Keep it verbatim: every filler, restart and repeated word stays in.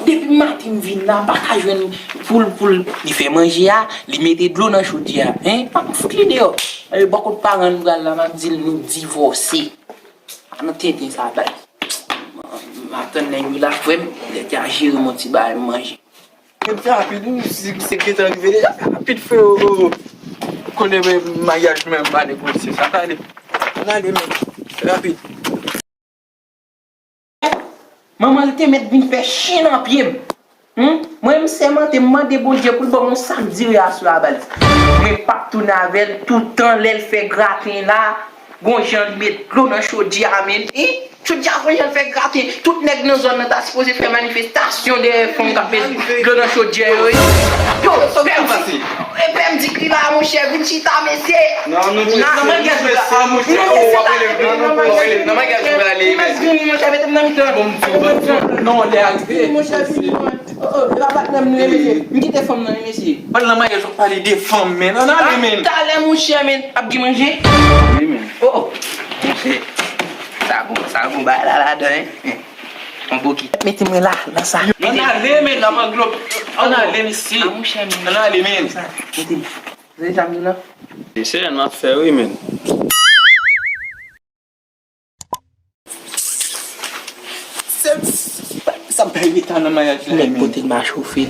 Depi maten m vin la, m pa ka jwenn poul, poul. Li fè manje a, li mete dlo nan chodyè a. Hein? Pa m fout li deyò. E bò kot paran l m pral la, m ap di l nou divòse. Pa nan tenten sa bay. M ap tann nèg yo la, frè m, nèg yo a jere m yon ti bagay m manje. Men fè rapid, wi, si se gentan rive deja, fè rapid, freo. Konnen men maryaj mwen, m pa negosye sa, pale. Ann ale, men, fè rapid. Manman l te mèt vin fè chen nan pye m. Hmm? Mwen, m sèmante, m mande Bondye pou l ban m yon sak diri aswè a, baz. Mwen p ap tounen avè l toutan lè l fè graten la. Gon jan li met dlo nan chodyè a, men. Hein? Chodyè a gon jan l fè graten. Tout nèg nan zòn nan ta sipoze fè manifestasyon dèyè fanm k ap met dlo nan chodyè yo, wi. Yo, pè m di, e pè m di k li la, monchè, vin chita, mesye. Non, nou di nan maryaj ou la, a, monchè, ou ap rele vini, ou ap rele nan maryaj ou prale, mesye. Vini, monchè, mete m nan mitan. Bon, m di w, non, lè a rive. Monchè, vini, non. Oh, oh, e pa patnè m nou ye, mesye. M kite fanm nan, wi, mesye. Al nan maryaj, w ap pale de fanm, men. Ann ale, men. Talè, monchè, men. Ap gen manje? Wi, men. Oh, oh. Monchè. Sa bon, sa bon, bagay la ladan, hein. Yon bokit. Mete mwen la, nan sa. Ann ale, men, nan manglop. Ann ale, mesye. A, monchè, men. Ann ale, men. Mete m. Deja m nan. Se sèl m ap fè, wi, men. Sa bay reta nan maryaj la, men. Nèg pote m a chofe.